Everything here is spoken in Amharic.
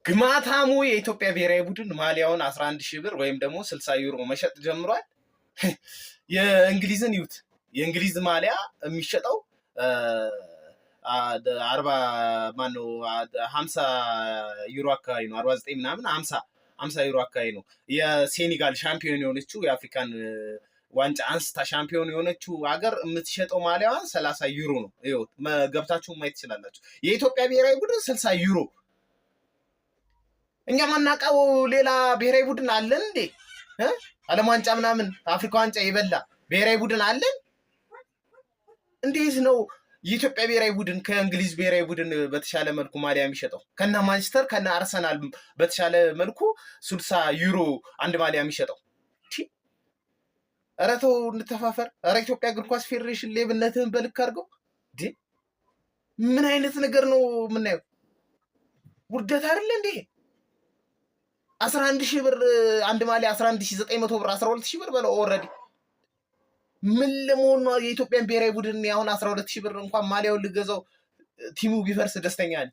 ግማታሙ የኢትዮጵያ ብሔራዊ ቡድን ማሊያውን 11 ሺህ ብር ወይም ደግሞ 60 ዩሮ መሸጥ ጀምሯል። የእንግሊዝን ይዩት። የእንግሊዝ ማሊያ የሚሸጠው 40፣ ማነው፣ 50 ዩሮ አካባቢ ነው። 49 ምናምን፣ 50 ዩሮ አካባቢ ነው። የሴኔጋል ሻምፒዮን የሆነችው፣ የአፍሪካን ዋንጫ አንስታ ሻምፒዮን የሆነችው ሀገር የምትሸጠው ማሊያዋን 30 ዩሮ ነው። ይኸው ገብታችሁ ማየት ትችላላችሁ። የኢትዮጵያ ብሔራዊ ቡድን 60 ዩሮ። እኛ ማናውቀው ሌላ ብሔራዊ ቡድን አለን እንዴ? ዓለም ዋንጫ ምናምን አፍሪካ ዋንጫ የበላ ብሔራዊ ቡድን አለን? እንዴት ነው የኢትዮጵያ ብሔራዊ ቡድን ከእንግሊዝ ብሔራዊ ቡድን በተሻለ መልኩ ማሊያ የሚሸጠው? ከነ ማንቸስተር፣ ከነ አርሰናል በተሻለ መልኩ 60 ዩሮ አንድ ማሊያ የሚሸጠው? ኧረ ተው እንተፋፈር። ኧረ ኢትዮጵያ እግር ኳስ ፌዴሬሽን ሌብነትህን በልክ አድርገው። ምን አይነት ነገር ነው የምናየው? ውርደት አይደለ እንዴ? 11 ሺህ ብር አንድ ማሊያ፣ 11,900 ብር፣ 12 ሺህ ብር በለው already። ምን ለመሆን ነው የኢትዮጵያን ብሔራዊ ቡድን? አሁን 12 ሺህ ብር እንኳን ማሊያውን ልገዛው team ኡ ቢፈርስ ደስተኛ ነኝ።